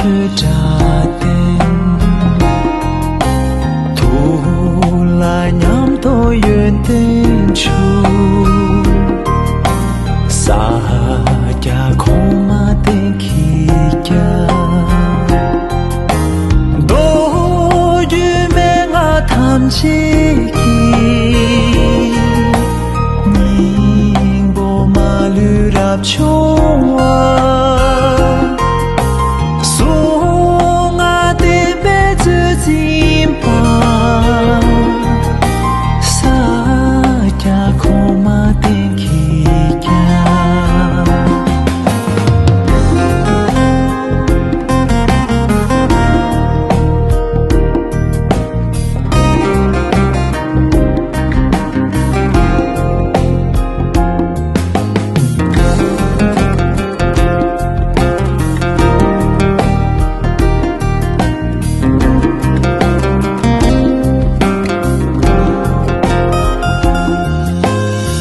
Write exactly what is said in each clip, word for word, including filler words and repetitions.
ཆོས་སྒྲ་ལྡན། ཐུགས་ལ་ཉམས་རྟོགས་ཡོན་ཏན་ཆུ། ས་སྐྱ་གོང་མ་བསྟན་གྱི་རྒྱལ། མདོ་རྒྱུད་མན་ངག་ཐམས་ཅད་ཀྱི། སྙིང་པོ་མ་ལུས་རབ་བྱུང་བ། གཟུངས་སྔགས་བསྟན་པའི་མཛོད་འཛིན་པ། ས་སྐྱ་གོང་མ་བསྟན་གྱི་རྒྱལ།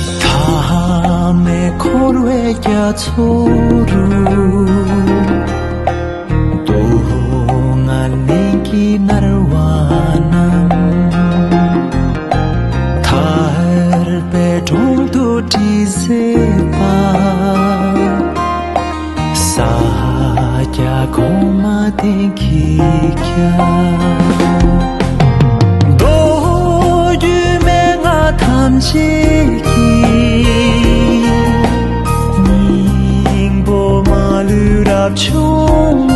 མཐའ་མེད་འཁོར་བའི་རྒྱ་མཚོ་རུ། སྡུག་བསྔལ་ནད་ཀྱིས་མནར་བ་རྣམས། ཐར་པའི་དྲུང་དུ་དྲི་ཟའི་བ། ས་སྐྱ་གོང་མ་བསྟན་གྱི་རྒྱལ། མདོ་རྒྱུད་མན་ངག་ཐམས་ཅད་ཀྱི། སྙིང་པོ་མ་ལུས་རབ་བྱུང་བ།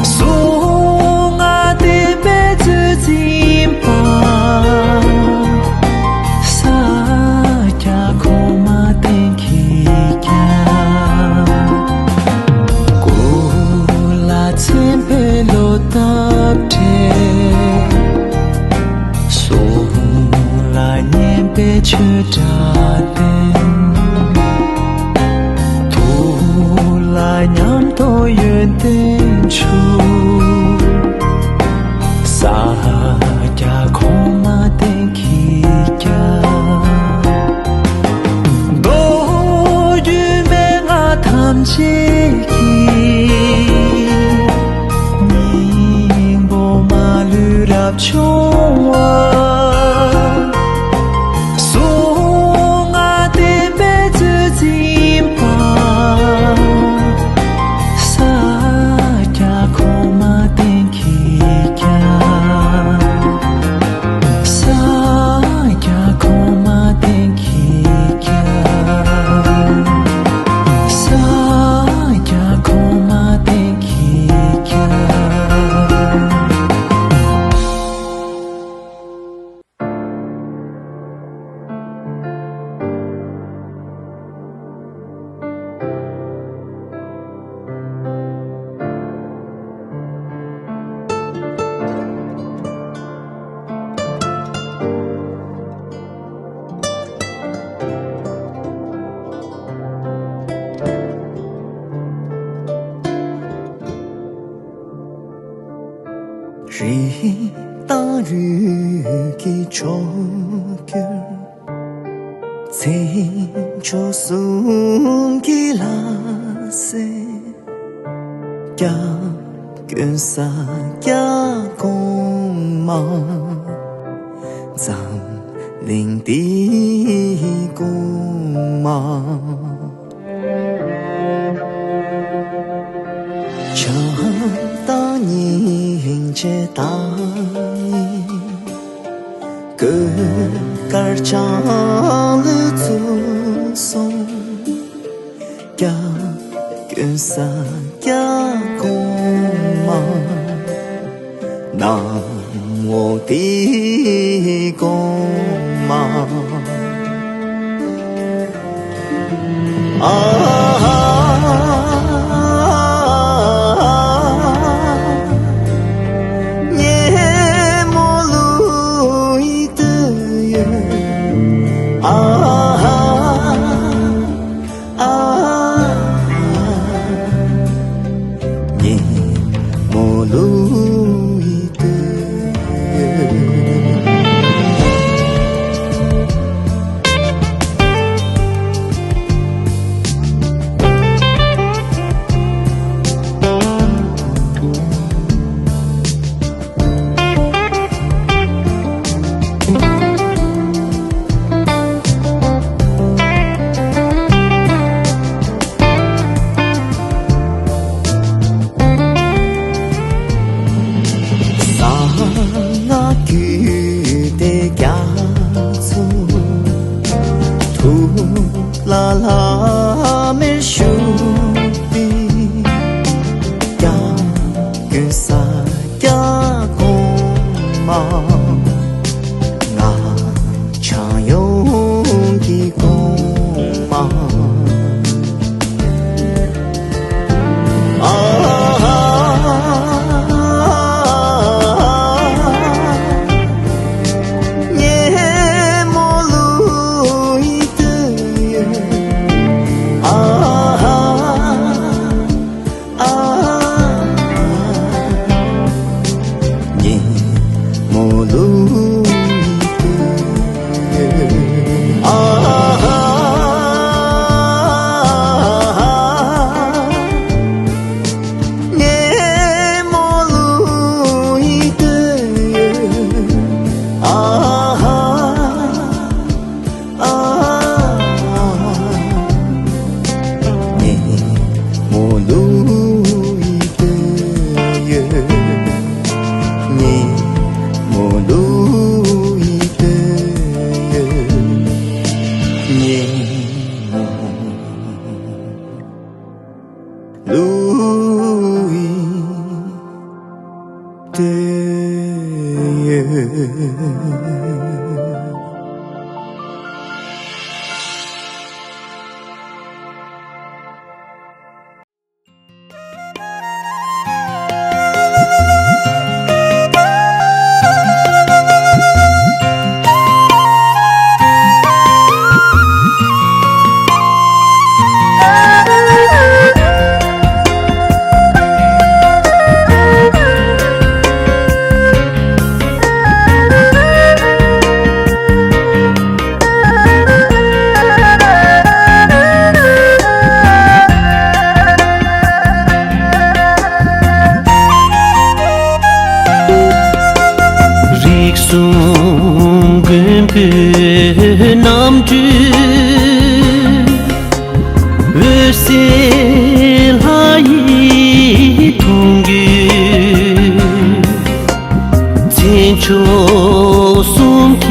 གཟུངས་སྔགས་བསྟན་པའི་མཛོད་འཛིན་པ། ས་སྐྱ་གོང་མ་བསྟན་གྱི་རྒྱལ། སྐུ་ལ་མཚན་དཔེའི་ལོ་འདབ་བྲིས། གསུང་ལ་སྙན་པའི་ཆོས་སྒྲ་ལྡན། ཐུགས་ལ་ཉམས་རྟོགས་ཡོན་ཏན་ཆུ། ས་སྐྱ་གོང་མ་བསྟན་གྱི་རྒྱལ། མདོ་རྒྱུད་མན་ངག་ཐམས་ཅད་ཀྱི། སྙིང་པོ་མ་ལུས་རབ་བྱུང་བ། གཟུངས་སྔགས་བསྟན་པའི་མཛོད་འཛིན་པ། ས་སྐྱ་གོང་མ་བསྟན་གྱི་རྒྱལ། ས་སྐྱ་གོང་མ་བསྟན་གྱི་རྒྱལ། ས་སྐྱ་གོང་མ་བསྟན་གྱི་རྒྱལ། རི་དང་རུས་ཀྱི་ཕྱོགས་གྱུར། མཚན་མཆོག་གསུམ་གྱི་ལྷ་སྲས། སྐྱབས་མགོན་ས་སྐྱ་གོང་མ། འཛམ་གླིང་འདིའི་གོང་མ། བྱམས་དང་སྙིང་རྗེ་དང་ནི། གོས་དཀར་ལྕང་ལོས་གཙོས་གསུངས། སྐྱབས་མགོན་ས་སྐྱ་གོང་མ། ནམ་འོག་འདིའི་གོང་མ། ཨ། ཉིན་མོ་ལུས་དུས་ཡོད། ཨ། ཨ། ཉིན་མོ་ལུས་དུས་ཡོད།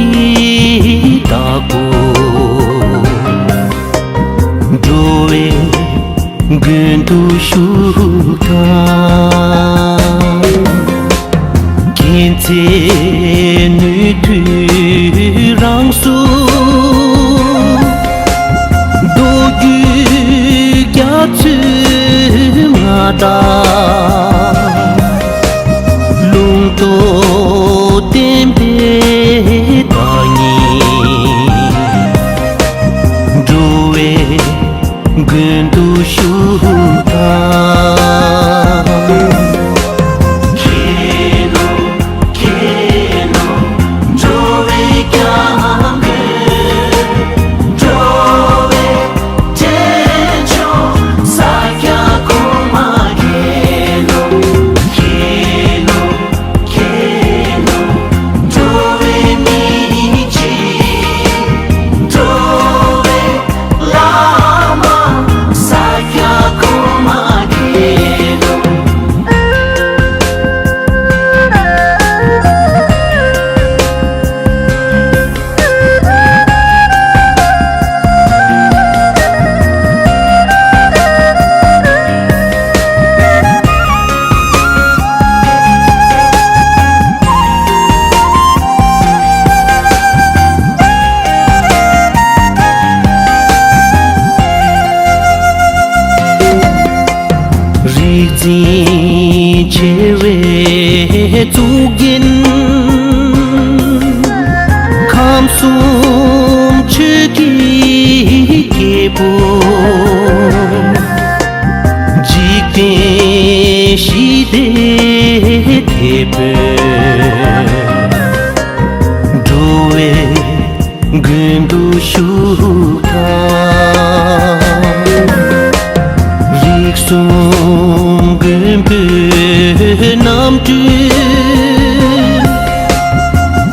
བདག་པོ། འགྲོ་བའི་མགོན་དུ་བཞུགས་དང་། མཁྱེན་བརྩེ་ནུས་མཐུ་རང་གཟུགས། མདོ་རྒྱུད་རྒྱ་མཚོའི་མངའ་བདག། ལུང་རྟོགས་བསྟན་པའི་བདག་ཉིད། འགྲོ་བའི་མགོན་དུ་བཞུགས་དང་། མཁྱེན་ནོ། མཁྱེན་ནོ། འགྲོ་བའི་སྐྱབས་མགོན། འགྲོ་བའི་འདྲེན་མཆོག་ས་སྐྱ་གོང་མ་མཁྱེན་ནོ། མཁྱེན་ནོ། མཁྱེན་ནོ། འགྲོ་བའི་མི་ཡི་སྤྱི། འགྲོ་བའི་བླ་མ་ས་སྐྱ་གོང་མ་མཁྱེན་ནོ། རིག་འཛིན་ཆེ་བའི་གཙུག་རྒྱན། ཁམས་གསུམ་ཆོས་ཀྱི་རྒྱལ་པོ། འཇིག་རྟེན་ཞི་བདེའི་དེད་དཔོན། འགྲོ་བའི་མགོན་དུ་བཞུགས་དང་། རིགས་གསུམ་མགོན་པོའི་རྣམ་སྤྲུལ།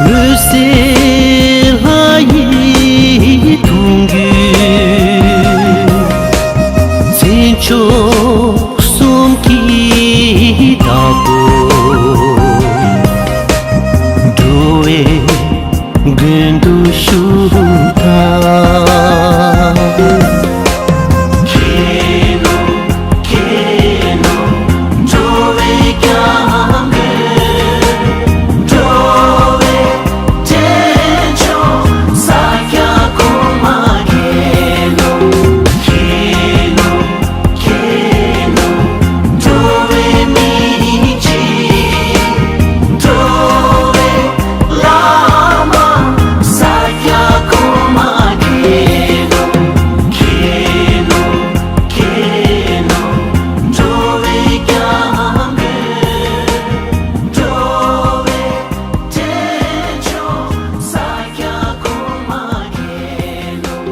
འོད་གསལ་ལྷ་ཡི་གདུང་རྒྱུད། མཚན་མཆོག་གསུམ་གྱི་བདག་པོ། འགྲོ་བའི་མགོན་དུ་བཞུགས་དང་། མཁྱེན་ནོ། མཁྱེན་ནོ། འགྲོ་བའི་སྐྱབས་མགོན། འགྲོ་བའི་འདྲེན་མཆོག་ས་སྐྱ་གོང་མ་མཁྱེན་ནོ། མཁྱེན་ནོ། མཁྱེན་ནོ། འགྲོ་བའི་མི་ཡི་སྤྱི། འགྲོ་བའི་བླ་མ་ས་སྐྱ་གོང་མ་མཁྱེན་ནོ། མཁྱེན་ནོ། མཁྱེན་ནོ། འགྲོ་བའི་སྐྱབས་མགོན། འགྲོ་བའི་འདྲེན་མཆོག་ས་སྐྱ་གོང་མ་མཁྱེན་ནོ།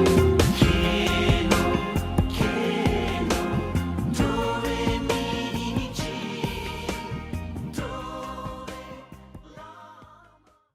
མཁྱེན་ནོ། མཁྱེན་ནོ། འགྲོ་བའི་མི་ཡི་སྤྱི། འགྲོ་བའི་བླ་མ།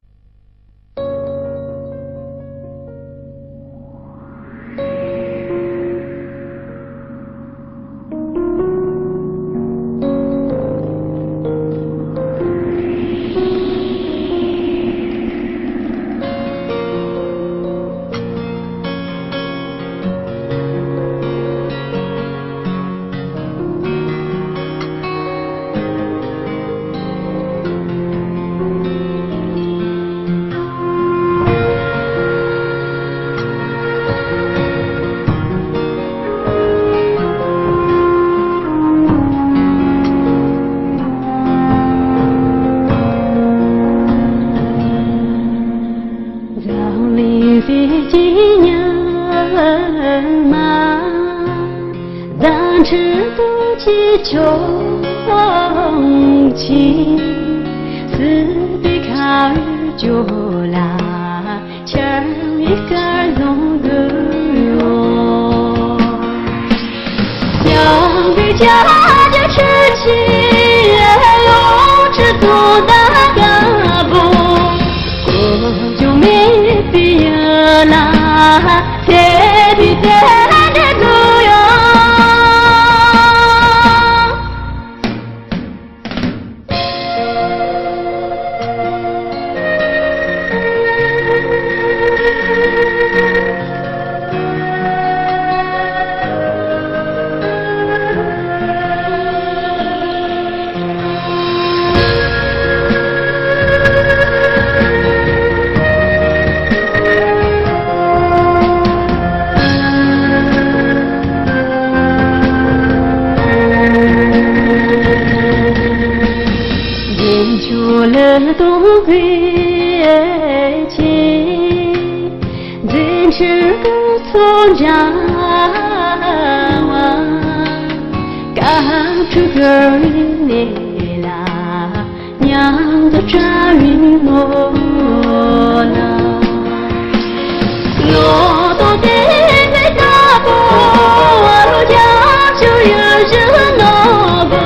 འཛམ་གླིང་ཟེར་གྱི་ཉག་མ། རྫ་ཁྲི་སྟོང་གི་ཕྱོགས་ཀྱི། སྲིད་པའི་ཁ་བའི་ཇོ་ལ། ཆར་བའི་སྐལ་བཟང་འདུ་ཡོང་། ཡང་བའི་རྒྱ་རྒྱ་ཁྲི་ཆེ་ཡོང་ཁྲི་སྟོང་དང་དཀར་པོ། གོ་འཇོ་མེད་པའི་ཡུལ་ལ་དེ་དུས་དེ་འདྲ་འདུ་ཡོང་། སོ་འཇའ་བ་སྐར་ཁྲོད་ཀྱི་གནས་ལ། མཉམ་དུ་བཀྲ་བའི་ངོ་ལ། ལོ་ཏོག་དེ་ནས་ལྟ་བུ་བར་རྒྱ་ཆེར་ཡུལ་བཞིན་ནོར་བུ།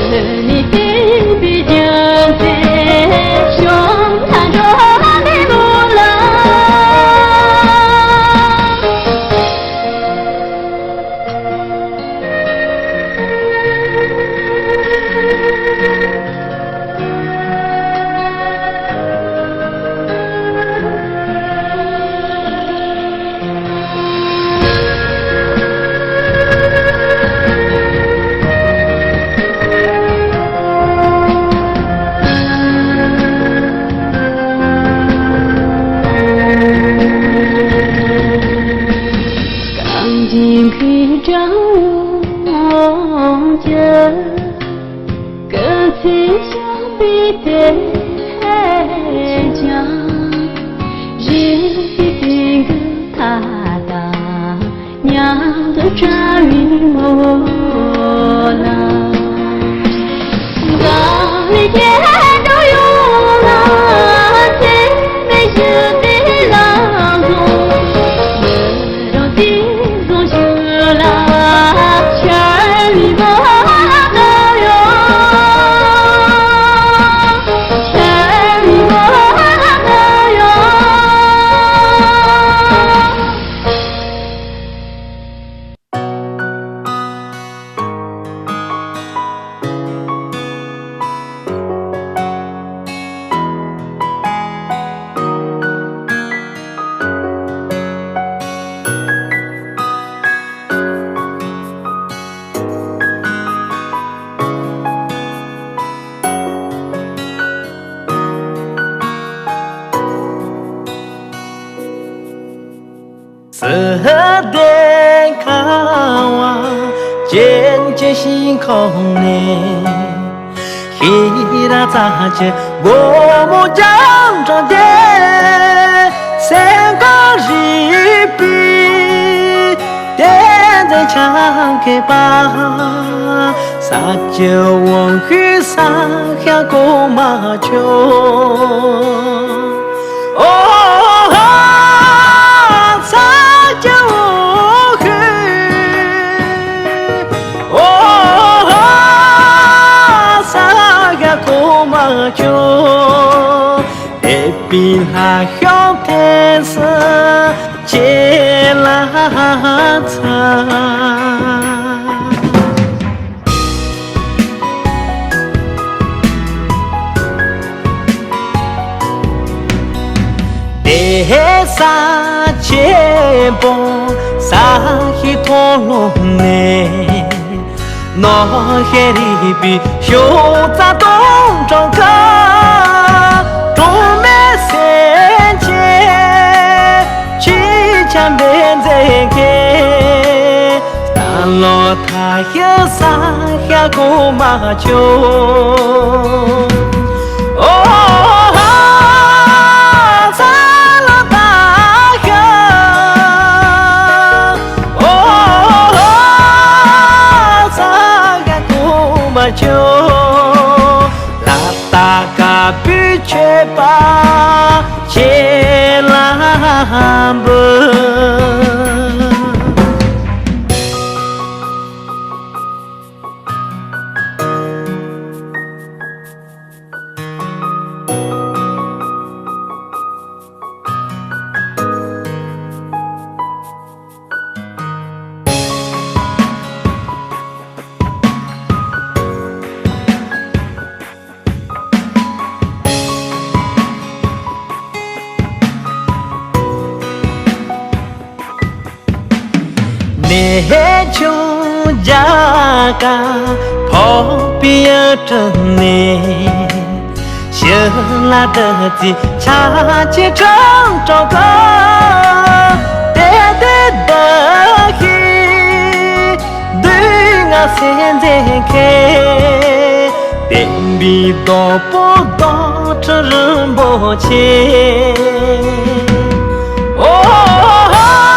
འདི་ནི་བསྟན་པའི་རྒྱུ་མཚན་བྱུང་ལ་འགྲོ་བའི་ལམ་ལ། གངས་ཅན་གྱི་བྲག་འོག་གི། སྐུ་ཚེ་ཞབས་པད་དེ་ཀྱང་། རིག་པའི་སྟེང་གི་མཐའ་དང་མཉམ་དུ་བཀྲ་བའི་ངོ་ལ། འཛམ་གླིང་རྒྱན་དུ་ཡོང་ལ། འཚེ་མེད་ཞི་བདེའི་ལམ་ལ། མི་རབས་འདིའི་གདུང་ཤུགས་ལ། ཆར་པའི་བུ་ག་ཡོང་། ཆར་པའི་བུ་ག་ཡོང་། སི་ཏན་ཁ་བ་ཅན་གྱི་ཤིང་ཁོག་ནས། ཤེས་རབ་རྩ་ཆེན་སྒོ་མོ་རྒྱབ་འགྲོ་དེ། སེམས་ཁམས་རིག་པའི་གཏེར་མཛོད་ཆ་མཁས་པ། ས་སྐྱ་དབང་ཕྱུག་ས་སྐྱ་གོང་མ་མཆོག། ཨོ་ཧ། ས་སྐྱ་དབང་ཕྱུག། ཨོ་ཧ། ས་སྐྱ་གོང་མ་མཆོག། དད་པའི་ལྷ་ཤོག་ཐེངས་སུ་ཁྱེད་ལ་འཚམས། དེ་ས་ཆེན་པོ་ས་གཞི་མཐོ་ལོང་ནས། ནོར་ཤལ་རིག་པའི་ཤུགས་རྩ་སྟོང་གྲངས་ཀ། གྲོགས་མེད་སེམས་ཅན་ཆེས་འཆམ་པའི་མཛེས་ཁྱེད། ལོ་ཐ་ཤི་ས་ཤ་གོ་མ་ཆོ། ཨོ་ཧ། ས་ལ་ཐ་ཤི། ཨོ་ཧ། ས་ཤ་གོ་མ་ཆོ། ལ་ཏ་ཀ་བུ་ཆོས་པ་ཆེ་ལ་འབུལ། མེ་ཆུང་རྒྱ་གར་ཕོག་པའི་ཡུལ་གྲུ་ནས། ཞི་ལ་བདུད་རྩིའི་ཆ་ཆེ་ཁྲང་ཁྲོ་ག། དེ་དེ་བདག་གི་སྡུག་བསྔལ་སེལ་མཛད་མཁན། བསྟན་པའི་བདག་པོ་རྡོ་གྲུབ་རིན་པོ་ཆེ། ཨོ་ཧ།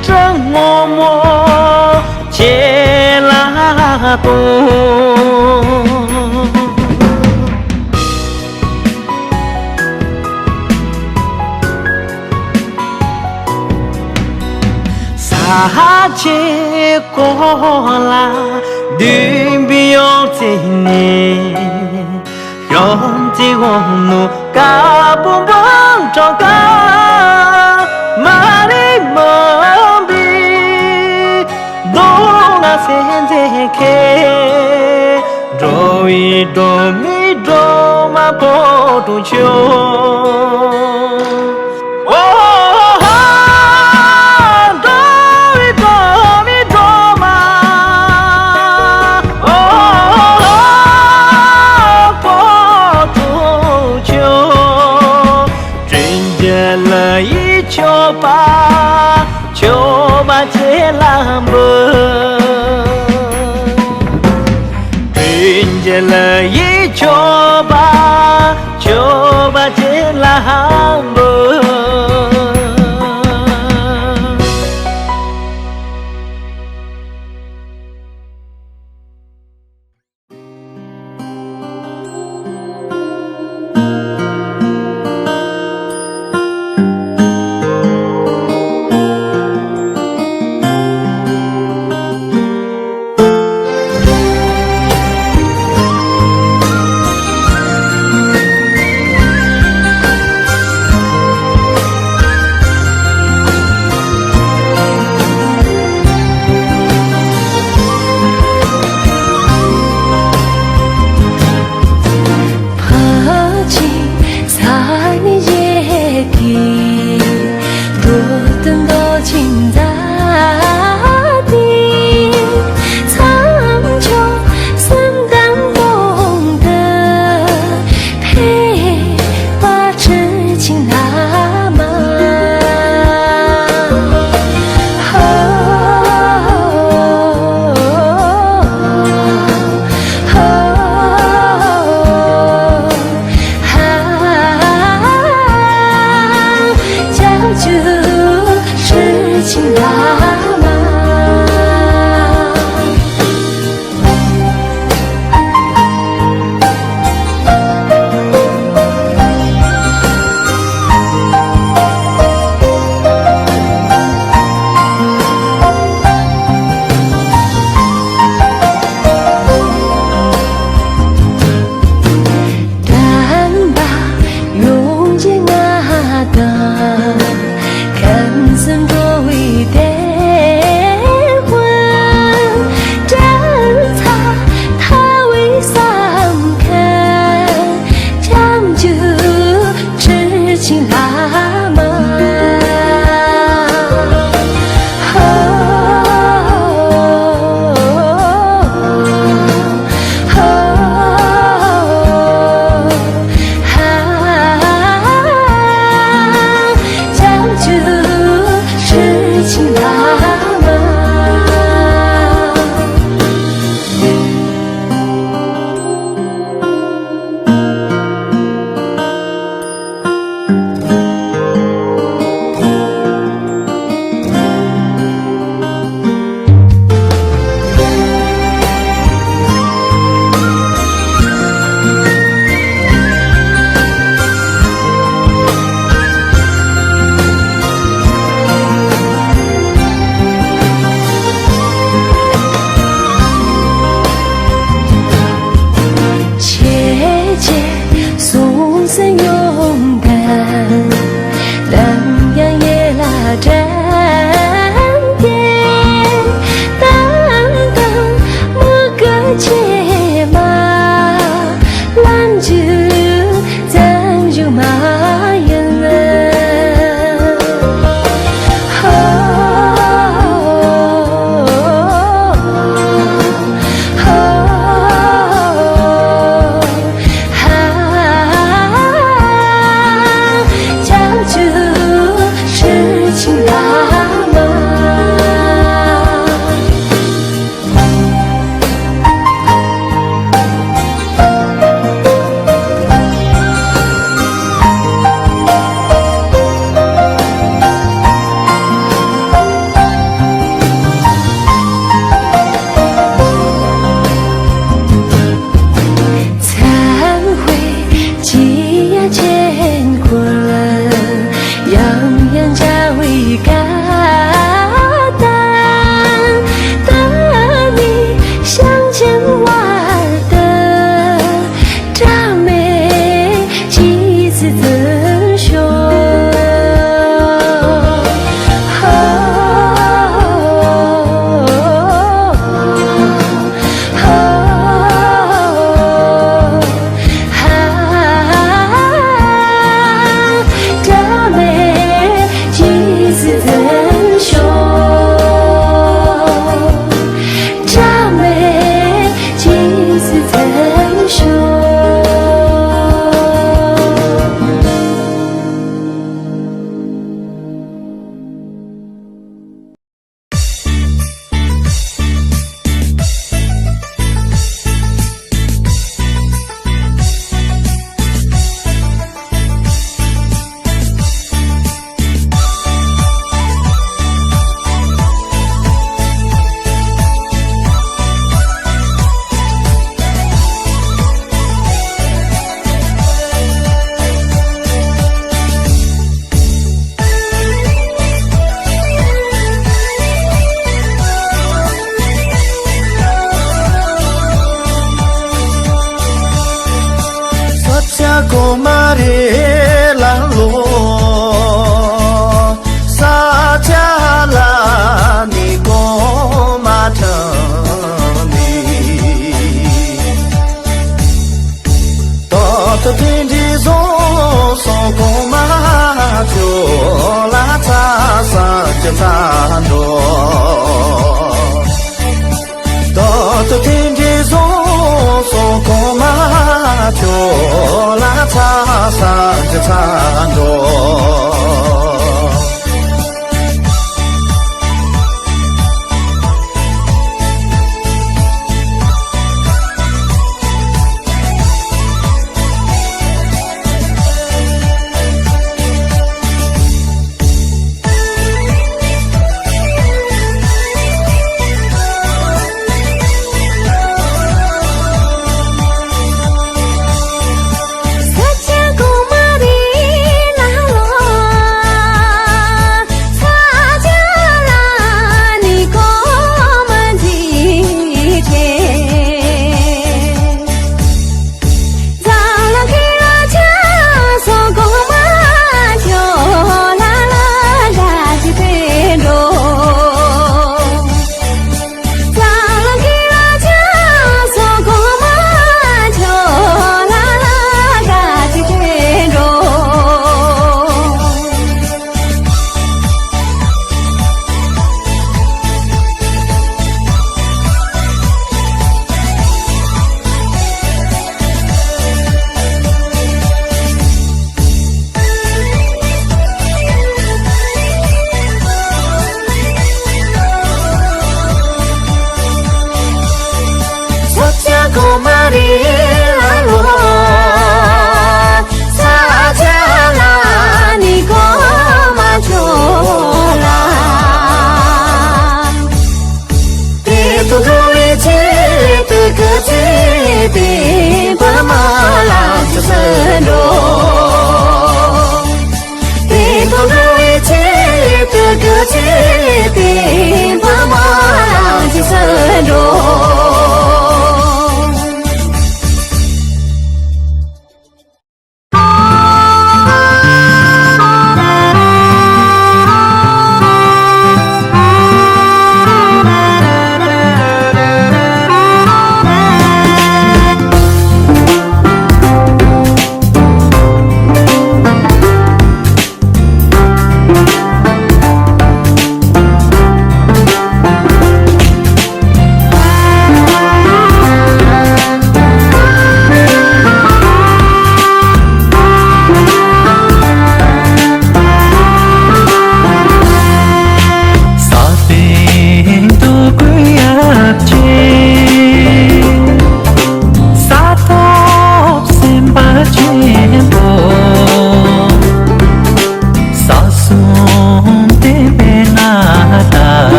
སྤྲང་ངོ་མོ་ཁྱེད་ལ་གཏོང་། ས་ཆེ་ཀོ་ལ་བདུན་པའི་ཡོང་ཚེ་ནས། ཡོང་ཚེ་འོང་ནུ་ཀ་པུ་འབུམ་གྲོང་ཁ་མ་རི་མོན་པའི་གདོང་ང་སེམས་ཚེ་ཁེ། འགྲོ་བའི་སྒྲོན་མེ་སྒྲོན་མ་ཕོ་བྲང་ཆུ། འགྲོ་བའི་སྒྲོན་མེ་སྒྲོན་མ། ཕོ་བྲང་ཆུ། དྲིན་ཅན་ལ་ཡི་མཆོད་པ། མཆོད་པ་ཁྱེད་ལ་འབུལ། དྲིན་ཅན་ལ་ཡི་མཆོད་པ། མཆོད་པ་ཁྱེད་ལ་འབུལ། ཅི་ཚ་འགྲོ། ད་ལྟ་དེ་འདྲའི་བཟང་བཟང་གོང་མ་ཁྱོད་ལ་ཚ་ས་ཅི་ཚ་འགྲོ།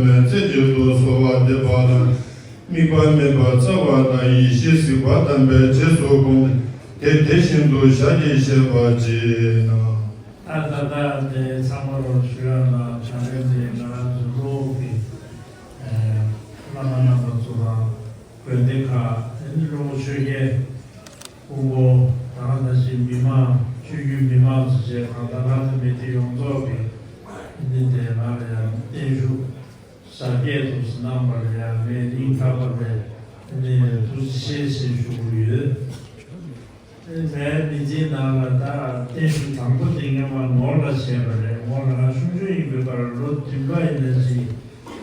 ནས་རྩེ་གཅིག་ཏུ་གསོལ་བ་འདེབས་པ་དང་། དམིགས་པ་མེད་པར་རྩ་བ་དང་ཡེ་ཤེས་གཟིགས་པ་དམ་པའི་རྗེས་སུ་བསྒོམས་ཏེ། དེ་དེ་བཞིན་དུ་ཞལ་གྱིས་བཞེས་པར་བགྱིས་གནང་། ད་ད་ལྟ་དེ་ཚང་མ་ལོ་ཞུ་ཡ་ལ་དྲང་གནས་དེ་ང་རང་ཚོ་ལོ་གི་བླ་མ་རྣམ་པ་ཚོ་དང་། དགོན་སྡེ་ཁག་དེ་ནི་ལོ་ཆོས་རྒྱལ་སྐུ་ངོ་དང་ད་ཅི་མི་མང་ཆོས་བརྒྱུད་མི་མང་ཚོ་བཅས་གང་ལྟར་ལྷ་དང་མི་སྡེ་ཡོངས་རྫོགས་ཀྱིས་འདི་དེ་ང་ལ་ཡང་བརྟན་བཞུགས་ཟབ་རྒྱས་ཐུགས་སུ་གནང་བ་ལ་ཡང་ངས་སྙིང་ཐག་པ་ནས་ནི་ཐུགས་རྗེ་ཆེ་ཞེས་ཞུ་གི་ཡོད། ངའི་མི་ཚེའི་ནང་ལ་ད་བརྟན་བཞུགས་དང་པོ་དེ་སྔོན་མ་ངོར་ལ་བྱས་པ་རེད། ངོར་ལ་ང་ཆུང་ཆུང་ཡིན་པའི་སྐབས་ལོ་བདུན་པ་ཡིན་ན་ཅིག་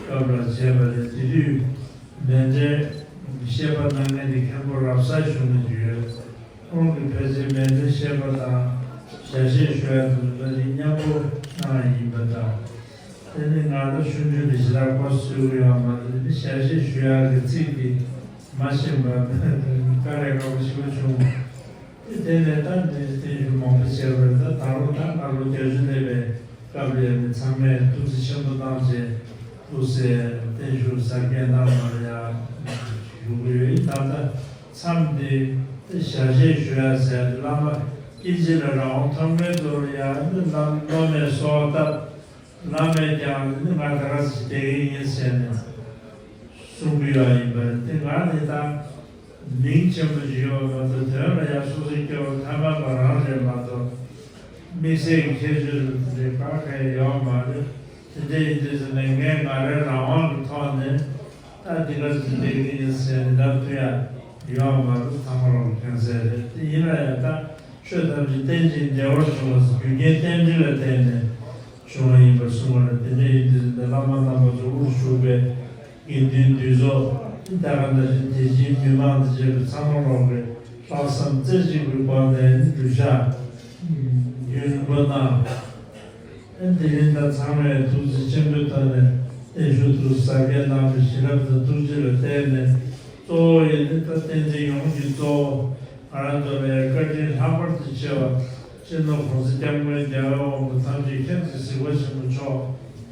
སྐབས་ལ་བྱས་པ་རེད། དེ་དུས་མཎྜལ་བཤད་པ་གནང་མཁན་དེ་མཁན་པོ་རབ་གསལ་ཞུ་མི་ཅིག་ཡོད། ཁོང་གིས་ཕལ་ཆེར་མཎྜལ་བཤད་པ་དང་ཞལ་བཞེས་ཞུ་ཡ་དེ་ཚོ་ད་ཅིག་མཉམ་པོ་གནང་ཡ་ཡིན་པ་དང་། དེ་ནི་ང་ཚོ་ཆུང་ཆུང་དེ་ཞེ་དྲག་གོ་སྲོལ་ཡོད་མ་རེད། དེ་ནི་ཞལ་བཞེས་ཞུ་ཡག་གི་ཚིག་དེ་མ་ཤེས་པར་དཀའ་ལས་ཁག་པོ་ཞེ་པོ་བྱུང་། དེ་དེ་ནས་ད་འདི་བརྟན་བཞུགས་མང་པོ་བྱས་པ་རེད། ད་ད་རུང་ད་སྔ་ལོ་བརྒྱད་ཅུ་སླེབས་པའི་སྐབས་ལ་ནི་ཚང་མས་ཐུགས་རྗེ་ཆེན་པོ་གནང་བྱས་ཐུགས་སྲས་བརྟན་བཞུགས་ཟབ་རྒྱས་གནང་བར་ཡང་ཞུ་གི་ཡོད། ད་ལྟ་མཚམས་འདི་ཞལ་བཞེས་ཞུ་ཡ་ཟེར་བླ་མ་སྐྱེ་འཆི་ལ་རང་དབང་ཐོབ་མཁན་ཚོ་ལ་ཡང་ནི་བླ་མ་སློབ་མས་གསོལ་བ་བཏབ། བླ་མས་ཀྱང་ནི་ང་ད་ག་ཟིག་བསྡད་ཀྱི་ཡིན་ཟེར་ནས་གསུང་གི་ཡོད་ཡིན་པ་རེད། དེ་ང་ནི་ད་མིང་ཆེན་པོ་ཞིག་ཡོད་མ་གཏོགས་དོན་ལ་ཡང་སོ་སོའི་སྐྱེ་བོ་ཐ་མལ་པ་རང་རེད་མ་གཏོགས། དམིགས་བསལ་གྱི་ཁྱད་ཆོས་རེ་ག་གེ་ཡོད་མ་རེད། དེ་འདྲ་ཡིན་དུས་ཙམ་ནས་ངས་ང་རའི་རང་དབང་གི་ཐོག་ནས་ད་འདི་ག་ཟིག་བསྡད་ཀྱི་ཡིན་ཟེར་ནས་ལབ་ཐུབ་ཡ་ཡོད་མ་རེད། ཚང་མ་ལོག་མཁྱེན་གསལ་རེད། དེ་ཡིན་ན་ཡང་ད་ཆོས་ཐམས་ཅད་རྟེན་ཅིང་འབྲེལ་བར་འབྱུང་བ་ཟེར་རྒྱུ་རྐྱེན་རྟེན་འབྲེལ་ལ་བརྟེན་ནས་བྱུང་བ་ཡིན་པར་གསུངས་པ་ལ། དེ་འདྲ་ཡིན་དུས་འདི་བླ་མ་རྣམ་པ་ཚོ་དབུར་བཞུགས་པའི་དགེ་འདུན་འདུས་ཚོགས་ད་ག་ནང་བཞིན་དད་ཅན་མི་མང་དང་བཅས་པའི་ཚང་མ་ལོག་གི་ལྷག་བསམ་རྩེ་གཅིག་པའི་སྒོ་ནས་གདུལ་བྱ་ཡུན་རིང་པོ་གནང་། དེ་རིང་ད་ཚང་མས་ཐུགས་རྗེ་ཆེན་པོའི་ཐོག་ནས་བརྟན་བཞུགས་ཐུགས་ཟབ་རྒྱས་གནང་བའི་བྱིན་རླབས་དང་ཐུགས་རྗེ་ལ་བརྟེན་ནས། གཙོ་བོ་ཡིན་ནི་ད་བསྟན་འཛིན་ཡོངས་ཀྱི་གཙོ་བོ་ང་རང་ཚོ་ལ་ཡང་བཀའ་དྲིན་ལྷག་པར་དུ་ཆེ་བ་སྤྱི་ནོར་༸གོང་ས་༸སྐྱབས་མགོན་རྒྱལ་བའི་དབང་པོ་ཐམས་ཅད་མཁྱེན་བརྩེ་གཟིགས་པ་ཆེན་པོ་མཆོག་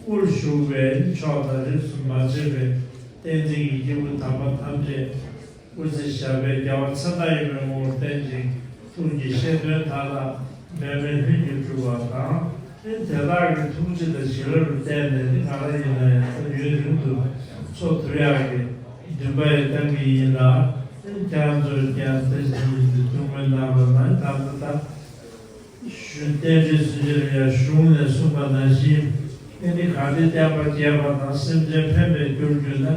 དབུར་བཞུགས་པའི་མཆོག་དང་རིས་སུ་མ་ཆད་པའི་བསྟན་འཛིན་གྱི་སྐྱེས་བུ་དམ་པ་ཐམས་ཅད་སྐུ་ཚེ་ཞབས་པད་བརྒྱ་པ་ཚེ་མཐའ་ཡས་པའི་ངོ་བོར་བརྟན་ཅིང་། ཐུགས་ཀྱི་བཞེད་དོན་མཐའ་དག་འབད་མེད་ལྷུན་གྱིས་གྲུབ་པ་དང་། དེ་དག་གི་ཐུགས་རྗེ་དང་བྱིན་རླབས་ལ་བརྟེན་ནས་ནི་ང་རང་ཡིན་ན་ཡང་ད་ཡུན་རིང་དུ་འཚོ་ཐུབ་ཡག་གི་འདུན་པ་ཡང་བཏང་གི་ཡིན་ལ། ཁྱེད་རང་ཚོས་ཀྱང་དེ་བཞིན་དུ་ཐུགས་སྨོན་གནང་བ་ན་ད་ལྟ་ད་ཞུ་རྟེན་འབྲེལ་སུ་འབྱེད་ཡ་གཞུང་ནས་གསུངས་པ་ནང་བཞིན། དེ་ནི་གལ་ཏེ་བསྟན་པ་རྒྱས་པ་དང་སེམས་ཅན་ཕན་པར་གྱུར་གྱུར་ན།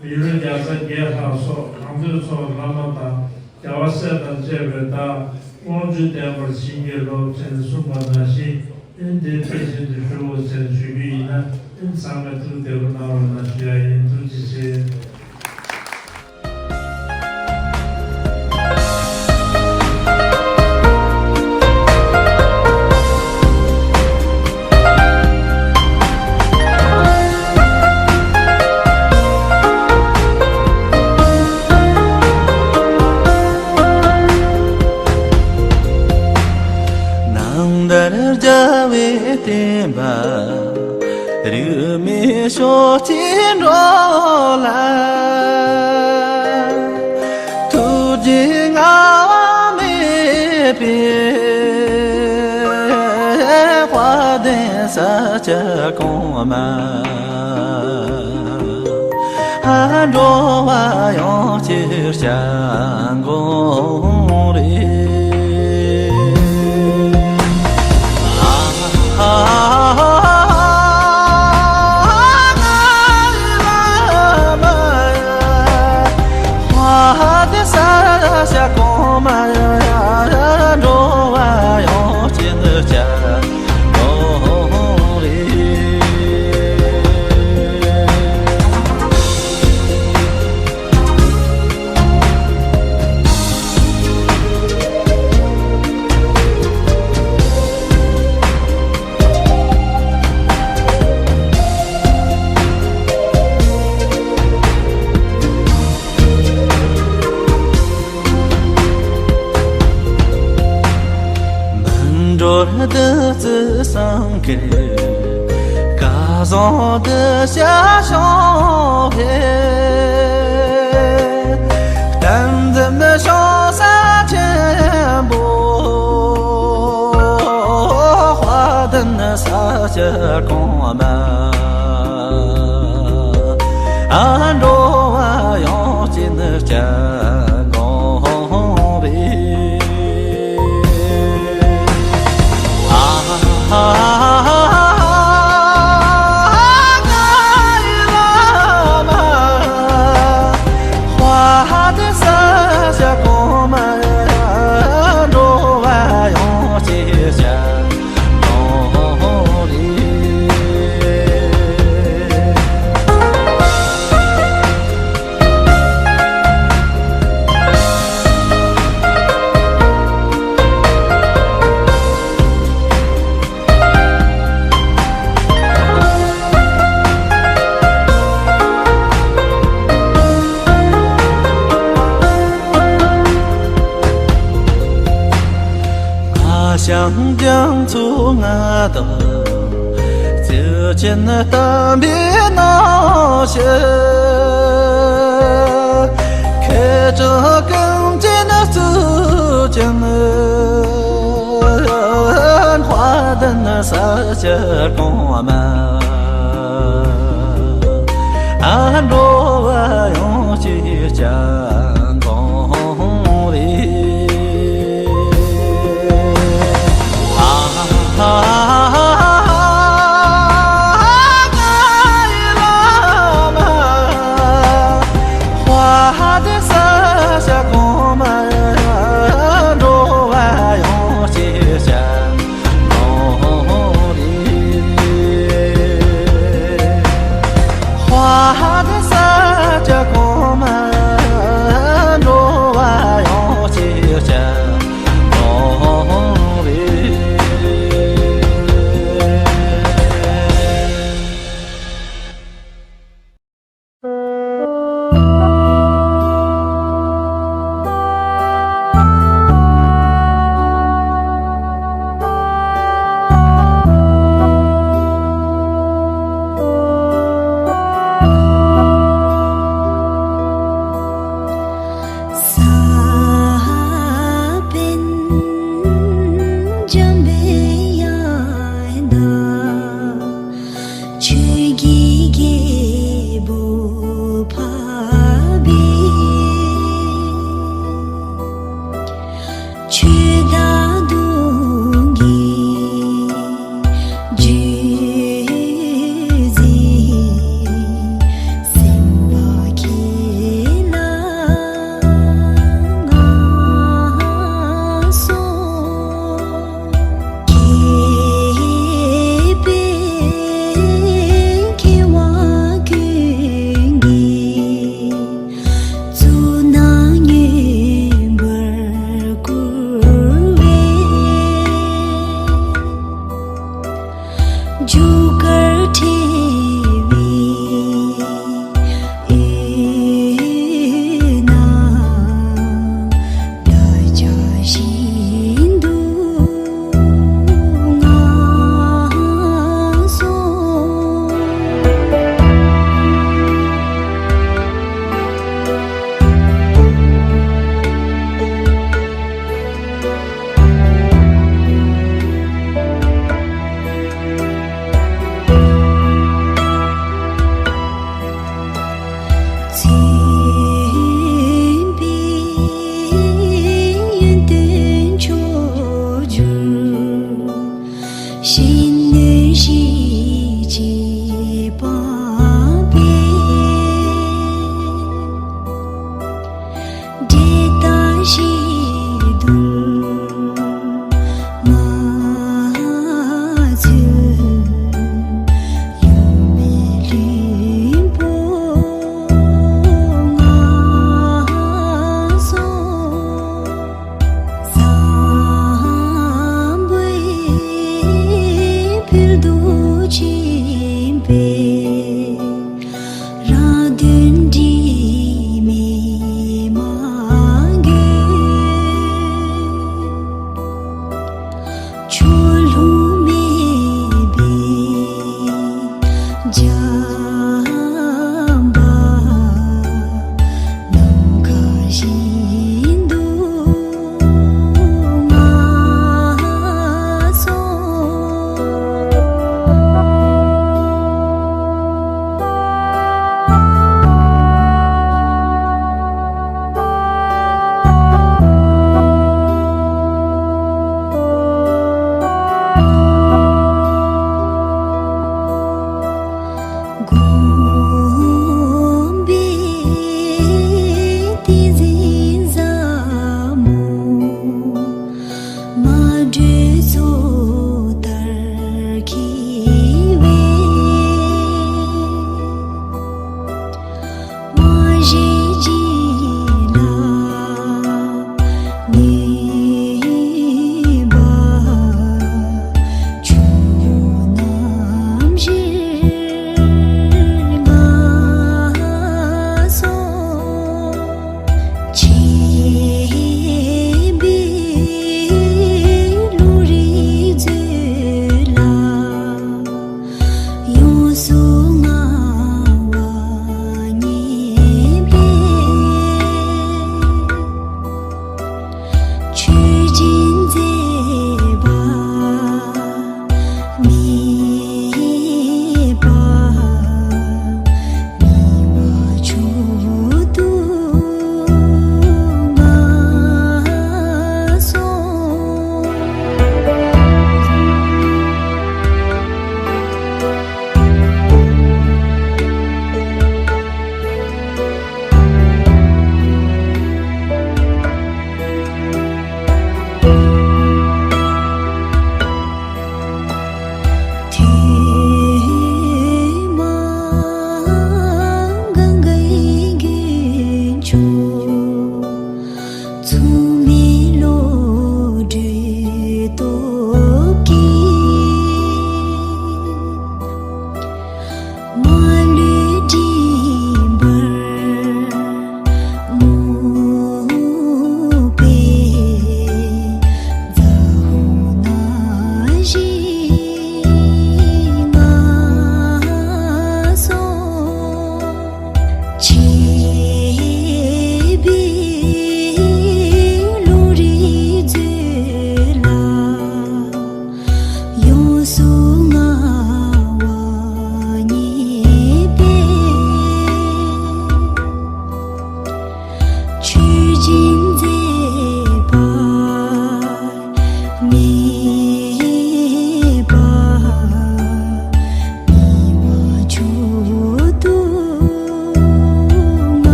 མི་ལུས་བརྒྱ་རྩ་བརྒྱད་ལྷག་སོགས་གང་འདོད་འཚོ་བ་བླ་མ་དང་རྒྱལ་བ་སྲས་དང་བཅས་པའི་བདག་དབང་བཅུ་ལྡན་པར་བྱིན་གྱིས་རློབས་ཅེས་གསུངས་པ་ནང་བཞིན། ཨེ་འདི་དེ་བཞིན་དུ་ཞུ་འོ་ཟེར་ཞུ་རྒྱུ་ཡིན་ན། ཨེ་ཚང་མས་ཐུགས་བདེ་པོ་གནང་རོགས་གནང་ཞུ་ཡ་ཡིན། ཐུགས་རྗེ་ཆེ། ནང་ལྟར་རྒྱལ་བའི་བསྟན་པ་རིས་མེད་ཕྱོགས་གཅིག་འགྲོ་ལ། ཐུགས་རྗེ་བསྔལ་བ་མེད་པའི་དཔལ་ལྡན་ས་སྐྱ་གོང་མ། འགྲོ་བ་ཡོངས་ཀྱི་སྐྱབས་མགོན་རེད། འགྲོར་བདུད་རྩི་བསམ་གྱིས་བཀའ་ བཟང་དུ་ཞལ་བྱུང་བས། བསྟན་འཛིན་ཞང་ས་ཆེན་པོ། དཔལ་ལྡན་ས་སྐྱ་གོང་མ། འགྲོ་བ་ཡོངས་ཀྱི་སྤྱན་དགོངས་པའི། ཞང་རྒྱ་མཚོ་མངའ་བདག་ཚེ་ཆེན་བསྟན་པའི་ནང་ཞིག་ཁྱེད་ཀྱི་གངས་ཅན་གཙུག་ཀྱང་དཔལ་ལྡན་ས་སྐྱ་གོང་མ། འགྲོ་བ་ཡོངས་ཀྱི་སྤྱན་དགོངས་པའི།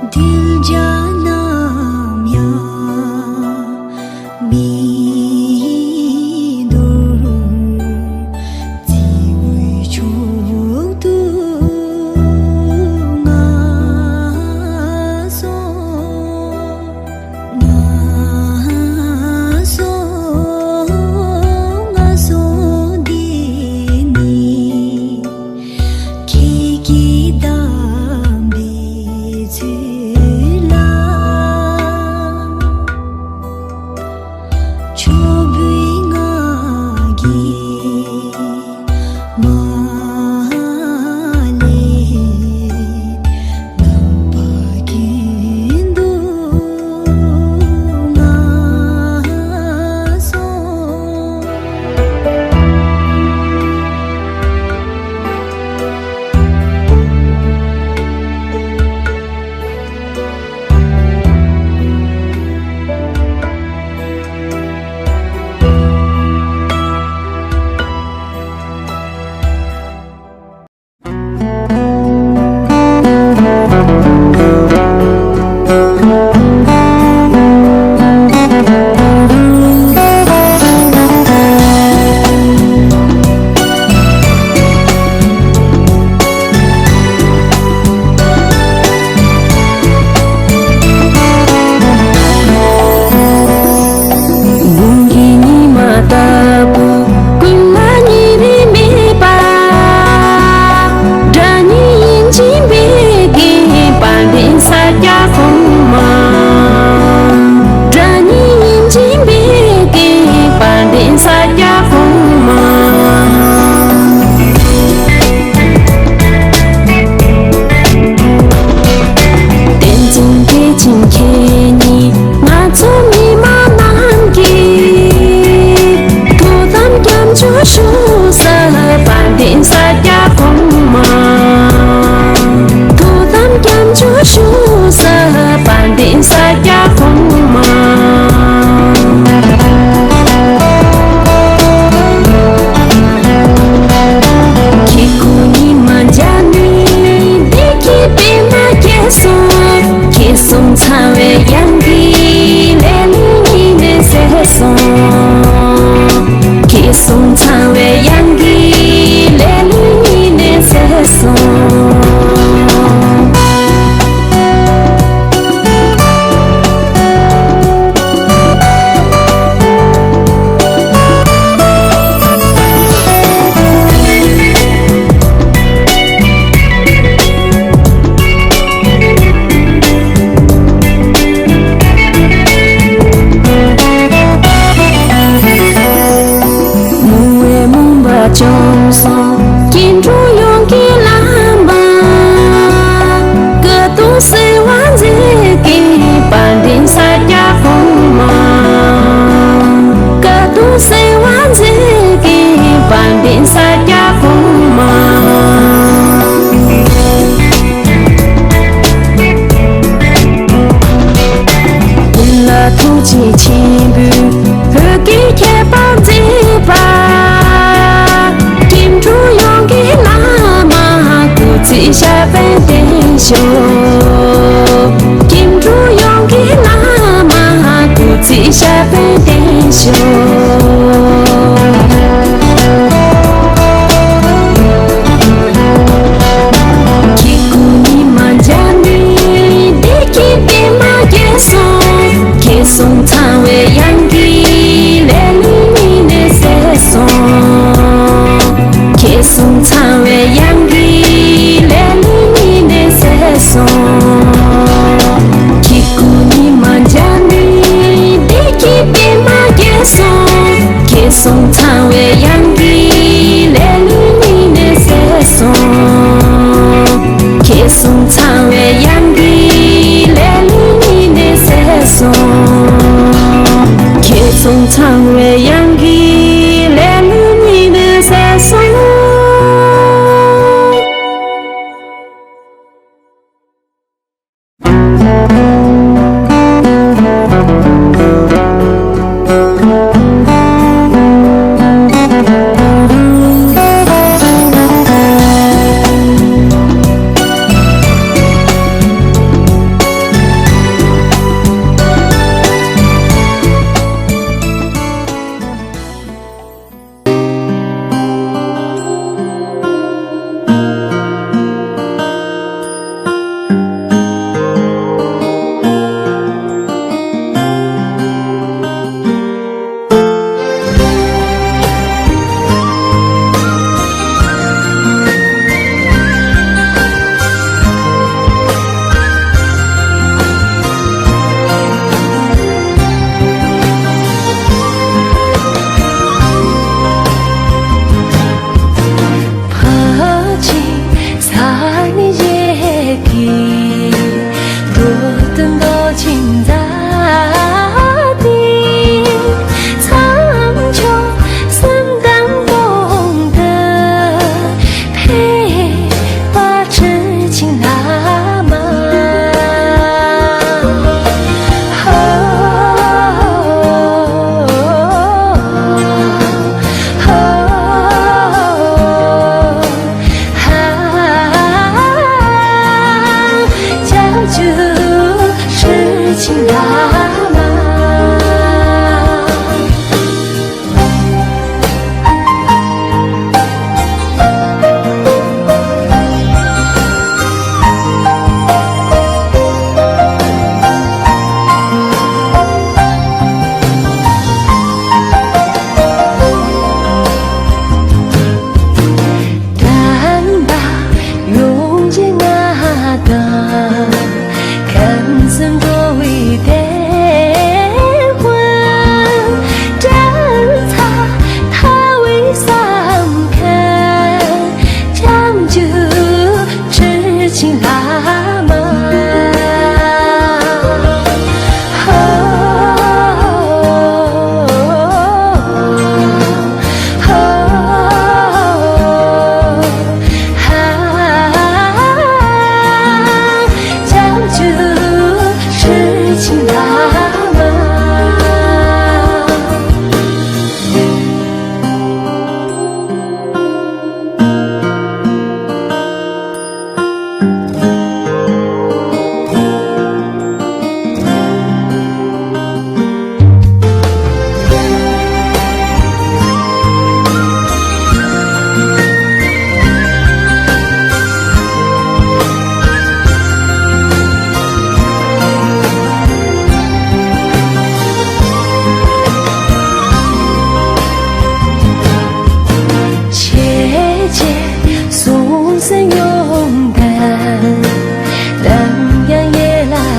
གདུལ་བྱ་རྣམས་ཡང་མི་འདོར། བརྩེ་བའི་མཆོག་ཏུ་མངའ་གསོལ། མངའ་གསོལ། མངའ་གསོལ་འདི་ནི་ཁྱེད་ཀྱི་དམ་པའི་ཚུལ་ལ། མཆོད་པའི་སྔགས་ཀྱིས་མ་ལས། ནམ་མཁའ་ཀུན་ཏུ་མངའ་གསོལ། དགུང་གི་ཉི་མ་ལྟ་བུ་ཀུན་ལ་ཉེ་རིང་མེད་པ། སྒྲ་སྙན་ཡིད་འབྱིན་པའི་རྒྱན་དཔལ་ལྡན་ས་སྐྱ་གོང་མ། སྒྲ་སྙན་ཡིད་འབྱིན་པའི་རྒྱན་དཔལ་ལྡན་ས་སྐྱ་གོང་མ། བསྟན་འཛིན་བདེ་ཆེན་མཁྱེན་ཉིད་ང་ཚོ་མི་མང་རྣམས་ཀྱི་ཐུགས་དམ་སྐྱབས་འཇུག་ཞུ་ས་དཔལ་ལྡན་ས་སྐྱ་གོང་མ། ཐུགས་དམ་སྐྱབས་འཇུག་ཞུ་ས་དཔལ་ལྡན་ས་སྐྱ་གོང་མ། ཁྱེད་སྐུ་ཉི་མ་འཇའ་མི་བདེ་སྐྱིད་པད་མ་རྒྱས་སོང་། ཁྱེད་གསུང་ཚངས་པའི་དབྱངས་ཀྱིས་ལས་ལུས་ཉི་མའི་ཟེར་སོང་། ཁྱེད་གསུང་ཚངས་པའི་དབྱངས་ཀྱིས་ལས་ལུས་ཉི་མའི་ཟེར་སོང་། མུ་བའི་མུན་པ་བཅོམ་སོང་། སྐྱེ་འགྲོ་ཡོངས་ཀྱི་བླ་མ། དཀའ་སྡུག་སེལ་བར་མཛད་མཁན་དཔལ་ལྡན་ས་སྐྱ་གོང་མ། དཀའ་སྡུག་སེལ་བར་མཛད་མཁན་དཔལ་ལྡན་ས་སྐྱ་གོང་མ། ཀུན་ལ་ཐུགས་རྗེ་ཆེན་པོས་བོད་ཀྱི་ཁྱད་པར་མཛད་པ། སྐྱེ་འགྲོ་ཡོངས་ཀྱི་བླ་མ་སྐུ་ཚེ་ཞབས་པད་བརྟན་ཤོག། སྐྱེ་འགྲོ་ཡོངས་ཀྱི་བླ་མ་སྐུ་ཚེ་ཞབས་པད་བརྟན་ཤོག། ཁྱེད་སྐུ་ཉི་མ་འཇའ་མི་བདེ་སྐྱིད་པད་མ་རྒྱས་སོང་། ཁྱེད་གསུང་ཚངས་པའི་དབྱངས་ཀྱིས་ལས་ལུས་ཉི་མའི་ཟེར་སོང་། ཁྱེད་གསུང་ཚངས་པའི་དབྱངས་ཀྱིས་ལས་ལུས་ཉི་མའི་ཟེར་སོང་། ཁྱེད་སྐུ་ཉི་མ་འཇའ་མི་བདེ་སྐྱིད་པད་མ་རྒྱས་སོང་། ཁྱེད་གསུང་ཚངས་པའི་དབྱངས་ཀྱིས་ལས་ལུས་ཉི་མའི་ཟེར་སོང་། ཁྱེད་གསུང་ཚངས་པའི་དབྱངས་ཀྱིས་ལས་ལུས་ཉི་མའི་ཟེར་སོང་། ཁྱེད་གསུང་ཚངས་པའི་དབྱངས་ཀྱིས་ལས་ལུས་ཉི་མའི་ཟེར་སོང་།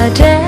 བྲལ།